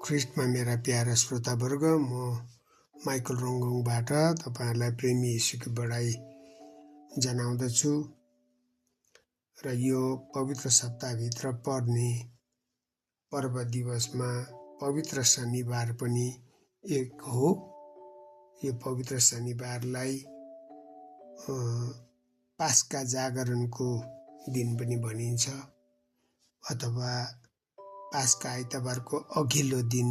ख्रिस्टमा मेरा प्यारा श्रोतावर्ग, म माइकल रङगङबाट तपाईहरुलाई प्रेमी येशूको बढाई जनाउँदछु र यो पवित्र सप्ताहभित्र पर्ने पर्व दिवसमा पवित्र शनिबार पनि एक हो। यो पवित्र शनिबारलाई पास्का जागरणको दिन पनि भनिन्छ अथवा पास्का आइतबारको अघिल्लो दिन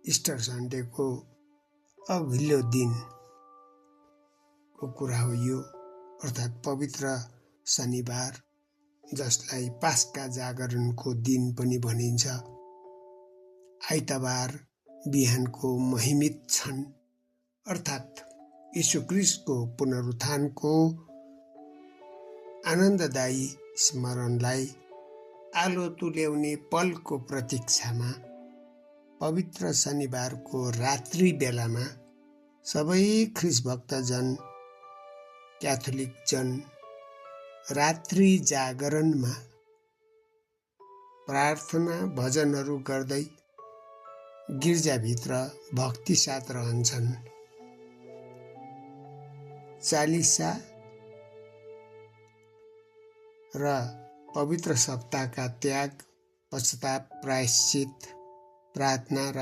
इस्टर सन्डेको अघिल्लो दिनको कुरा हो यो, अर्थात् पवित्र शनिबार जसलाई पास्का जागरणको दिन पनि भनिन्छ। आइतबार बिहानको महिमित क्षण अर्थात् यीशु ख्रीष्टको पुनरुत्थानको आनन्ददायी स्मरणलाई आलो तुल्याउने पलको प्रतीक्षामा पवित्र शनिबारको रात्रि बेलामा सबै ख्रीष्ट भक्तजन क्याथोलिक जन रात्रि जागरणमा प्रार्थना भजनहरू गर्दै गिर्जाभित्र भक्ति साथ रहन्छन्। चालिसा र पवित्र सप्ताहका त्याग, पश्चाताप, प्रायश्चित, प्रार्थना र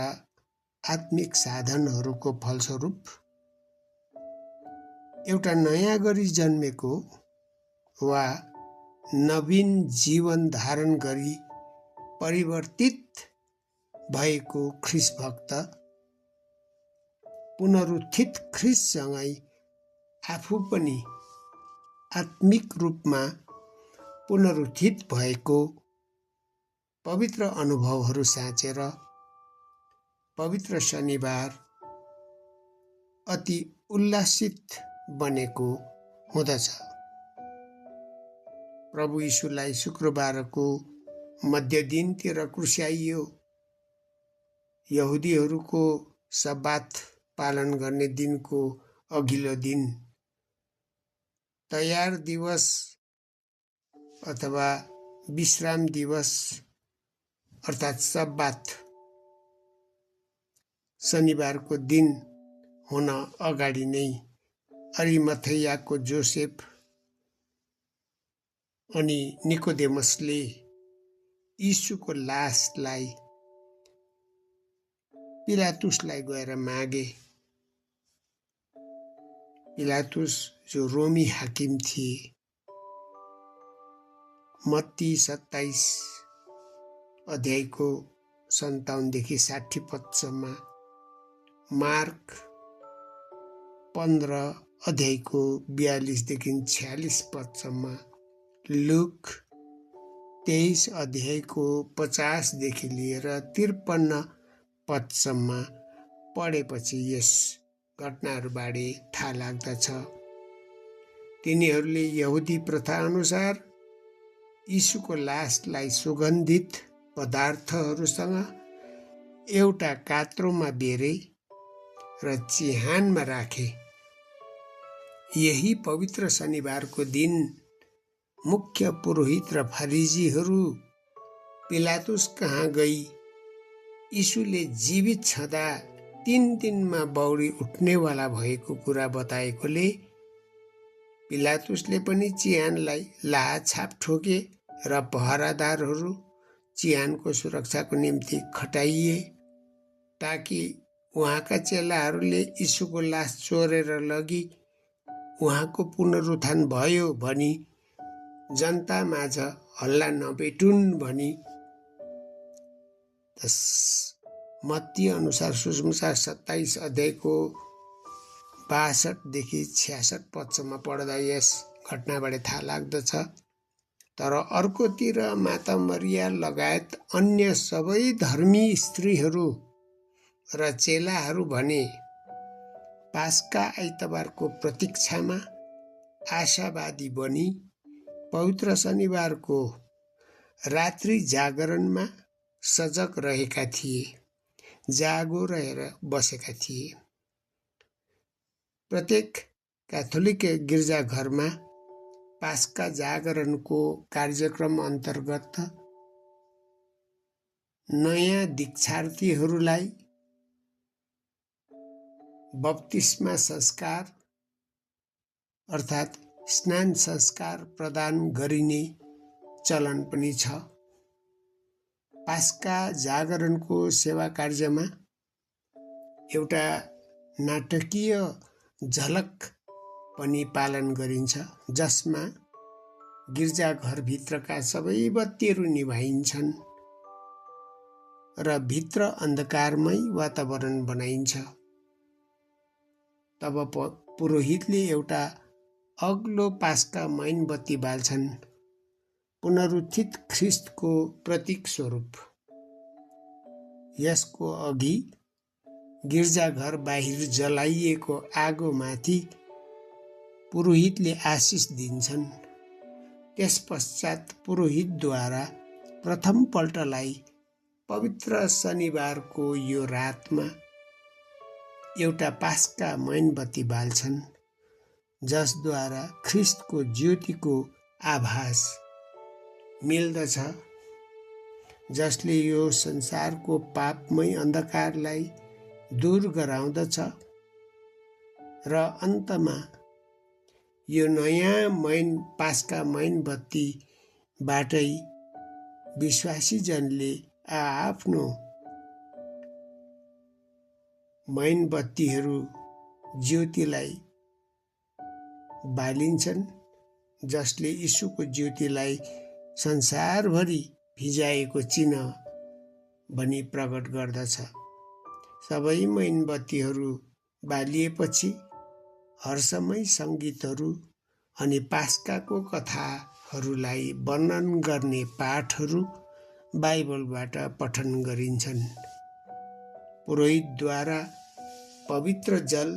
आत्मिक साधनहरूको फलस्वरूप एउटा नयाँ गरी जन्मेको वा नवीन जीवन धारण गरी परिवर्तित भएको ख्रीष्ट भक्त पुनरुत्थित ख्रीष्टसँगै आफू पनि आत्मिक रूपमा पुनरुत्थित भएको पवित्र अनुभवहरू साँचेर पवित्र शनिबार अति उल्लासित बनेको हुँदछ। प्रभु यीशुलाई शुक्रबारको मध्यदिनतिर क्रुस्याइयो। यहुदीहरूको सब्बात पालन गर्ने दिनको अघिल्लो दिन तयार दिवस अथवा विश्राम दिवस अर्थात् सब्बात शनिबारको दिन हुन अगाडि नै अरिमथैयाको जोसेफ अनि निकोदेमसले यीशुको लासलाई पिलातुसलाई गएर मागे। पिलातुस जो रोमी हाकिम थिए। मत्ती 27 अध्यायको 57 देखि 60 पदसम्म, मार्क 15 अध्यायको 42 देखि 46 पदसम्म, लुक 23 अध्यायको 50 देखि लिएर 53 पदसम्म पढेपछि यस घटनाहरूबारे थाहा लाग्दछ। तिनीहरूले यहुदी प्रथा अनुसार यीशुको लासलाई सुगन्धित पदार्थहरूसँग एउटा कात्रोमा बेरे र चिहानमा राखे। यही पवित्र शनिबारको दिन मुख्य पुरोहित र फरिजीहरू पिलातुस कहाँ गई यीशुले जीवित छँदा 3 दिनमा बौरी उठ्नेवाला भएको कुरा बताएकोले पिलातुसले पनि चिहानलाई लाहाछाप ठोके र पहरादारहरू चिहानको सुरक्षाको निम्ति खटाइए ताकि उहाँका चेलाहरूले यीशुको लास चोरेर लगी उहाँको पुनरुत्थान भयो भनी जनतामाझ हल्ला नपेटुन् भनी। मत्ती अनुसार सुसमाचार 27 अध्यायको 62 देखि 66 पदसम्म पढ्दा यस घटनाबाट थाहा लाग्दछ। तर अर्कोतिर माता मरिया लगायत अन्य सबै धर्मी स्त्रीहरू र चेलाहरू भने पास्का आइतबारको प्रतीक्षामा आशावादी बनी पवित्र शनिबारको रात्रि जागरणमा सजग रहेका थिए, जागो रहेर बसेका थिए। प्रत्येक क्याथोलिक गिर्जाघरमा पास्का जागरणको कार्यक्रम अन्तर्गत नयाँ दीक्षार्थीहरूलाई बप्तिस्मा संस्कार अर्थात् स्नान संस्कार प्रदान गरिने चलन पनि छ। पास्का जागरणको सेवा कार्यमा एउटा नाटकीय झलक पनि पालन गरिन्छ, जसमा गिर्जाघरभित्रका सबै बत्तीहरू निभाइन्छन् र भित्र अन्धकारमय वातावरण बनाइन्छ। तब पुरोहितले एउटा अग्लो पास्का मैनबत्ती बाल्छन्, पुनरुत्थित ख्रिस्टको प्रतीक स्वरूप। यसको अघि गिर्जाघर बाहिर जलाइएको आगोमाथि पुरोहितले आशिष दिन्छन्। त्यसपश्चात पुरोहितद्वारा प्रथमपल्टलाई पवित्र शनिबारको यो रातमा एउटा पास्का मैनबत्ती बाल्छन्, जसद्वारा ख्रिस्टको ज्योतिको आभास मिल्दछ, जसले यो संसारको पापमय अन्धकारलाई दूर गराउँदछ र अन्तमा यो नयाँ पास्का मैनबत्तीबाटै विश्वासीजनले आफ्नो मैनबत्तीहरू ज्योतिलाई बालिन्छन्, जसले यीशुको ज्योतिलाई संसारभरि भिजाएको चिन्ह भनी प्रकट गर्दछ। सबै मैनबत्तीहरू बालिएपछि हर्षमय सङ्गीतहरू अनि पास्काको कथाहरूलाई वर्णन गर्ने पाठहरू बाइबलबाट पठन गरिन्छन्। पुरोहितद्वारा पवित्र जल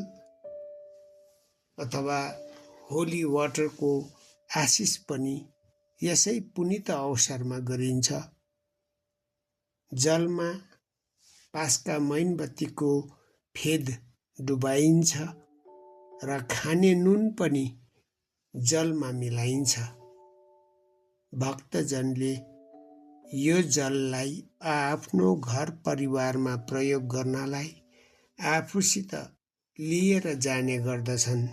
अथवा होली वाटरको आशिष पनि यसै पुनित अवसरमा गरिन्छ। जलमा पास्का मैनबत्तीको फेद डुबाइन्छ र खाने नुन पनि जलमा मिलाइन्छ। भक्तजनले यो जललाई आफ्नो घर परिवारमा प्रयोग गर्नलाई आफूसित लिएर जाने गर्दछन्।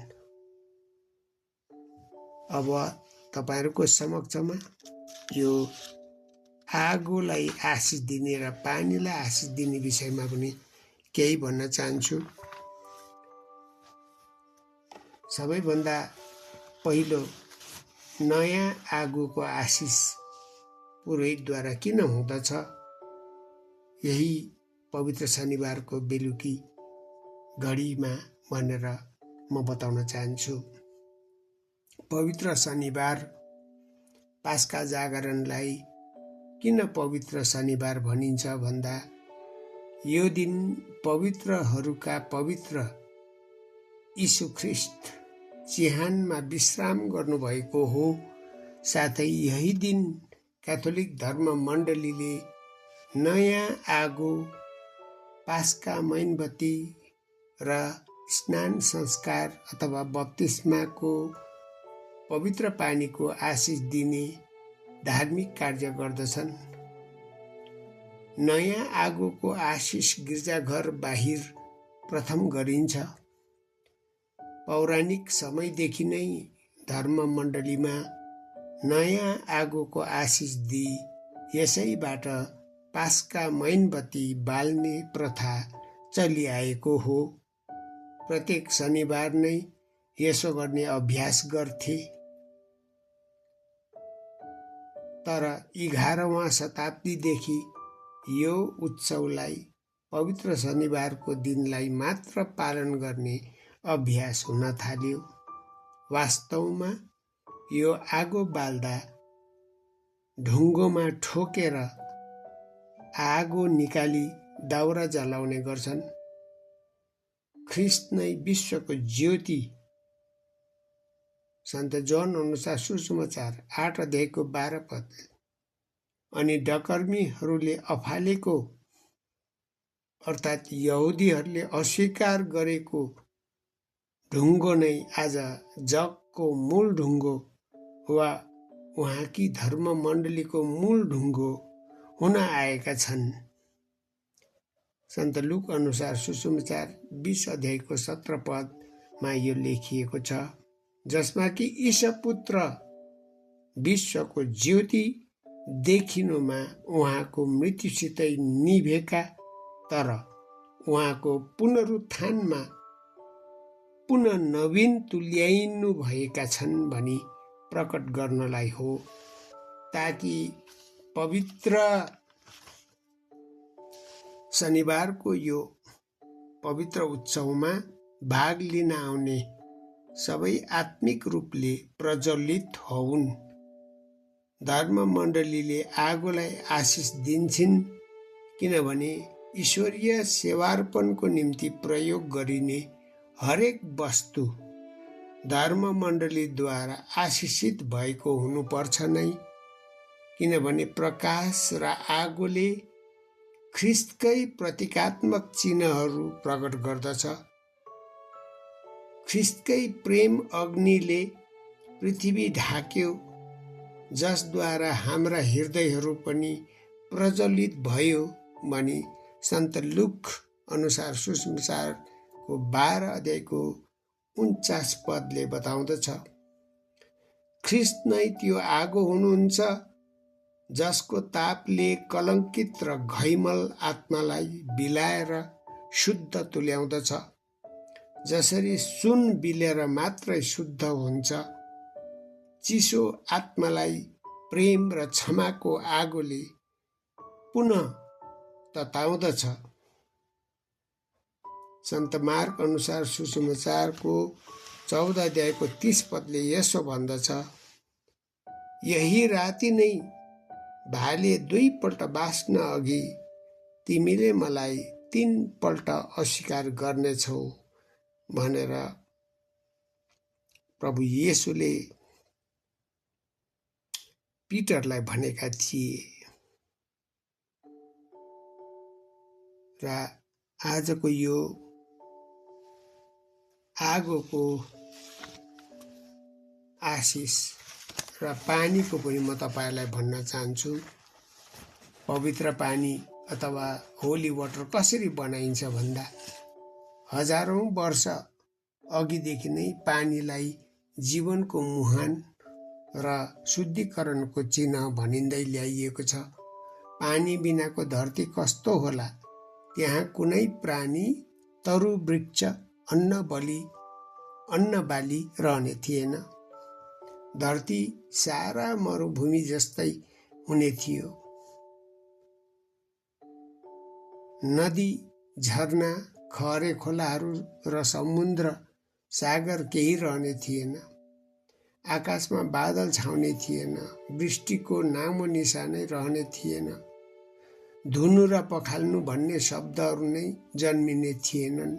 अब तपाईहरूको समक्षमा यो आगोलाई आशिष दिने र पानीलाई आशिष दिने विषयमा पनि केही भन्न चाहन्छु। सबैभन्दा पहिलो, नयाँ आगोको आशिष पुरोहितद्वारा किन हुँदछ, यही पवित्र शनिबारको बेलुकी घडीमा भनेर म बताउन चाहन्छु। पवित्र शनिबार पास्का जागरणलाई किन पवित्र शनिबार भनिन्छ भन्दा यो दिन पवित्रहरूका पवित्र यीशु ख्रिस्ट चिहानमा विश्राम गर्नुभएको हो। साथै यही दिन क्याथोलिक धर्म मण्डलीले नयाँ आगो, पास्का मैनबत्ती र स्नान संस्कार अथवा बप्तिस्माको पवित्र पानीको आशिष दिने धार्मिक कार्य गर्दछन्। नयाँ आगोको आशिष गिर्जाघर बाहिर प्रथम गरिन्छ। पौराणिक समयदेखि नै धर्म मण्डलीमा नयाँ आगोको आशिष दिई यसैबाट पास्का मैनबत्ती बाल्ने प्रथा चलिआएको हो। प्रत्येक शनिबार नै यसो गर्ने अभ्यास गर्थे। तर 11औं शताब्दीदेखि यो उत्सवलाई पवित्र शनिबारको दिनलाई मात्र पालन गर्ने अभ्यास हुन थाल्यो। वास्तवमा यो आगो बाल्दा ढुङ्गोमा ठोकेर आगो निकाली दाउरा जलाउने गर्छन्। ख्रिस्ट नै विश्वको ज्योति। सन्त जोन अनुसार सुसमाचार 8:12 अनि डकर्मीहरूले अफालेको अर्थात् यहुदीहरूले अस्वीकार गरेको ढुङ्गो नै आज जगको मूल ढुङ्गो वा उहाँकी धर्म मण्डलीको मूल ढुङ्गो हुन आएका छन्। सन्त लुक अनुसार सुसमाचार 20 अध्यायको 17 पदमा यो लेखिएको छ, जसमा कि ईशपुत्र विश्वको ज्योति देखिनुमा उहाँको मृत्युसितै निभेका तर उहाँको पुनरुत्थानमा पुनः नवीन तुल्याइनु भएका छन् भनी प्रकट गर्नलाई हो, ताकि पवित्र शनिबारको यो पवित्र उत्सवमा भाग लिन आउने सबै आत्मिक रूपले प्रज्वलित होउन्। धर्ममण्डलीले आगोलाई आशिष दिन्छन्, किनभने ईश्वरीय सेवार्पणको निम्ति प्रयोग गरिने हरेक वस्तु धर्ममण्डलीद्वारा आशिषित भएको हुनुपर्छ नै, किनभने प्रकाश र आगोले ख्रिस्टकै प्रतीकात्मक चिन्हहरू प्रकट गर्दछ। ख्रिस्टकै प्रेम अग्निले पृथ्वी ढाक्यो, जसद्वारा हाम्रा हृदयहरू पनि प्रज्वलित भयो भनी सन्त लुक अनुसार सुसमाचारको 12 अध्यायको 49 पदले बताउँदछ। ख्रिस्ट नै त्यो आगो हुनुहुन्छ जसको तापले कलङ्कित र घैमल आत्मालाई बिलाएर शुद्ध तुल्याउँदछ। जसरी सुन बिलेर मात्रै शुद्ध हुन्छ, चिसो आत्मालाई प्रेम र क्षमाको आगोले पुनः तताउँदछ। सन्त मार्क अनुसार सुसमाचारको 14 अध्यायको 30 पदले यसो भन्दछ, यही राति नै भाले 2 पल्ट बाँच्न अघि तिमीले मलाई 3 पल्ट अस्वीकार गर्नेछौ भनेर प्रभु येशूले पिटरलाई भनेका थिए। र आजको यो आगोको आशिष र पानीको पनि म तपाईलाई भन्न चाहन्छु। पवित्र पानी अथवा होली वाटर कसरी बनाइन्छ भन्दा, हजारौं वर्ष अघिदेखि नै पानीलाई जीवनको मुहान र शुद्धिकरणको चिन्ह भनिँदै ल्याइएको छ। पानी बिनाको धरती कस्तो होला, त्यहाँ कुनै प्राणी, तरु वृक्ष, अन्न बाली रहने थिएन। धरती सारा मरुभूमि जस्तै हुने थियो। नदी, झरना, खरे खोलाहरू र समुद्र, सागर केही रहने थिएन। आकाशमा बादल छाउने थिएन। वृष्टिको नामो निशानै रहने थिएन। धुनु र पखाल्नु भन्ने शब्दहरू नै जन्मिने थिएनन्।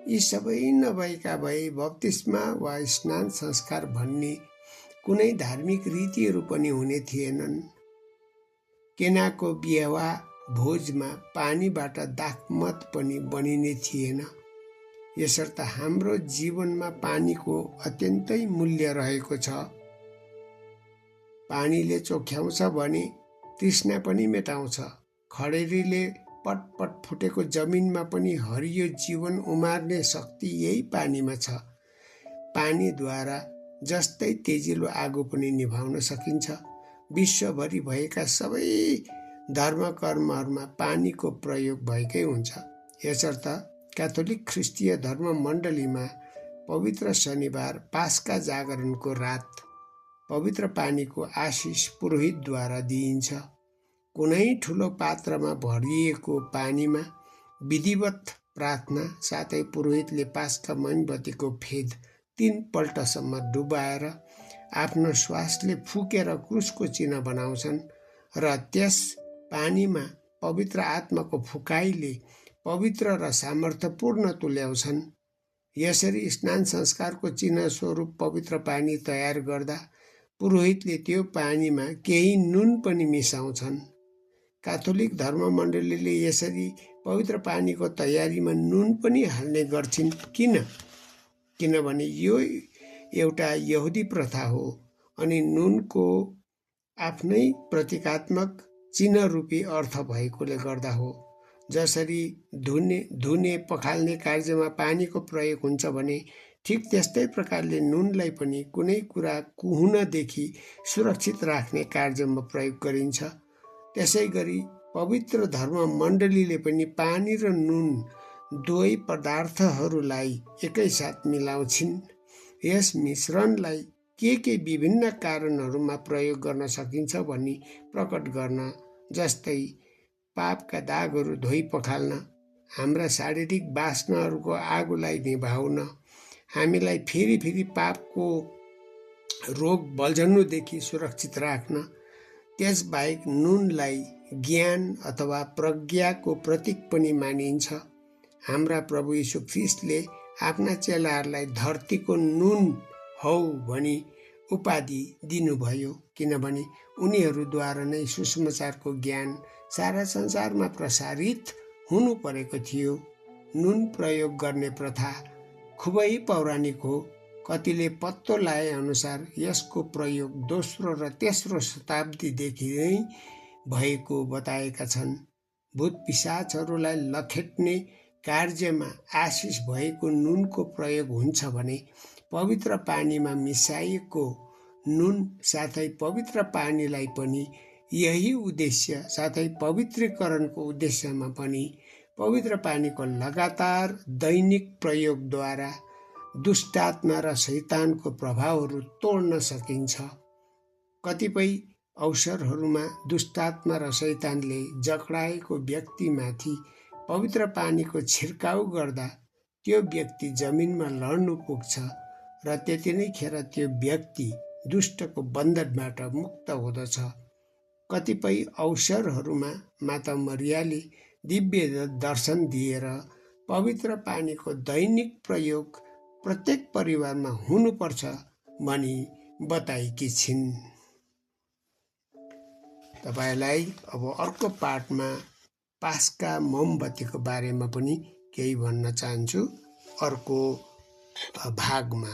यी सबै नभएका भए बप्तिस्मा वा स्नान संस्कार भन्ने कुनै धार्मिक रीतिहरू पनि हुने थिएनन्। केनाको बिहेवा भोजमा पानीबाट दाखमत पनि बनिने थिएन। यसर्थ हाम्रो जीवनमा पानीको अत्यन्तै मूल्य रहेको छ। पानीले चोख्याउँछ भने तृष्णा पनि मेटाउँछ। खडेरीले पटपट फुटेको जमिनमा पनि हरियो जीवन उमार्ने शक्ति यही पानीमा छ। पानीद्वारा जस्तै तेजिलो आगो पनि निभाउन सकिन्छ। विश्वभरि भएका सबै धर्म कर्महरूमा पानीको प्रयोग भएकै हुन्छ। यसर्थ क्याथोलिक ख्रिस्टीय धर्म मण्डलीमा पवित्र शनिबार पास्का जागरणको रात पवित्र पानीको आशिष पुरोहितद्वारा दिइन्छ। कुनै ठुलो पात्रमा भरिएको पानीमा विधिवत प्रार्थना साथै पुरोहितले पास्का मोमबत्तीको फेद 3 पल्टसम्म डुबाएर आफ्नो श्वासले फुकेर क्रुसको चिन्ह बनाउँछन् र त्यस पानीमा पवित्र आत्माको फुकाइले पवित्र र सामर्थ्यपूर्ण तुल्याउँछन्। यसरी स्नान संस्कारको चिन्ह स्वरूप पवित्र पानी तयार गर्दा पुरोहितले त्यो पानीमा केही नुन पनि मिसाउँछन्। क्याथोलिक धर्ममण्डलीले यसरी पवित्र पानीको तयारीमा नुन पनि हाल्ने गर्छिन्। किनभने यो एउटा यहुदी प्रथा हो अनि नुनको आफ्नै प्रतीकात्मक चिन्ह रूपी अर्थ भएकोले गर्दा हो। जसरी धुने पखाल्ने कार्यमा पानीको प्रयोग हुन्छ भने ठिक त्यस्तै प्रकारले नुनलाई पनि कुनै कुरा कुहुनदेखि सुरक्षित राख्ने कार्यमा प्रयोग गरिन्छ। त्यसै गरी पवित्र धर्म मण्डलीले पनि पानी र नुन दुवै पदार्थहरूलाई एकैसाथ मिलाउँछिन्। यस मिश्रणलाई के विभिन्न कारणहरूमा प्रयोग गर्न सकिन्छ भनी प्रकट गर्न, जस्तै पापका दागहरू धोइ पखाल्न, हाम्रा शारीरिक वासनाहरूको आगोलाई निभाउन, हामीलाई फेरि पापको रोग बल्झनुदेखि सुरक्षित राख्न। त्यसबाहेक नुनलाई ज्ञान अथवा प्रज्ञाको प्रतीक पनि मानिन्छ। हाम्रा प्रभु यीशु ख्रीष्टले आफ्ना चेलाहरूलाई धरतीको नुन हौ भनी उपाधि दिनुभयो, किनभने उनीहरूद्वारा नै सुसमाचारको ज्ञान सारा संसारमा प्रसारित हुनु परेको थियो। नुन प्रयोग गर्ने प्रथा खुबै पौराणिक हो। कतिले पत्तो लाए अनुसार यसको प्रयोग दोस्रो र तेस्रो शताब्दीदेखि नै भएको बताएका छन्। भूत पिशाचहरूलाई लखेट्ने कार्यमा आशिष भएको नुनको प्रयोग हुन्छ भने पवित्र पानीमा मिसाइएको नुन साथै पवित्र पानीलाई पनि यही उद्देश्य साथै पवित्रीकरणको उद्देश्यमा पनि पवित्र पानीको लगातार दैनिक प्रयोगद्वारा दुष्टात्मा र शैतानको प्रभावहरू तोड्न सकिन्छ। कतिपय अवसरहरूमा दुष्टात्मा र शैतानले जक्डाएको व्यक्तिमाथि पवित्र पानीको छिर्काउ गर्दा त्यो व्यक्ति जमिनमा लड्नु पुग्छ र त्यति नै खेर त्यो व्यक्ति दुष्टको बन्धनबाट मुक्त हुँदछ। कतिपय अवसरहरूमा माता मरियाले दिव्य दर्शन दिएर पवित्र पानीको दैनिक प्रयोग प्रत्येक परिवारमा हुनुपर्छ भनी बताएकी छिन्। तपाईलाई अब अर्को पाठमा पास्का मोमबत्तीको बारेमा पनि केही भन्न चाहन्छु अर्को भागमा।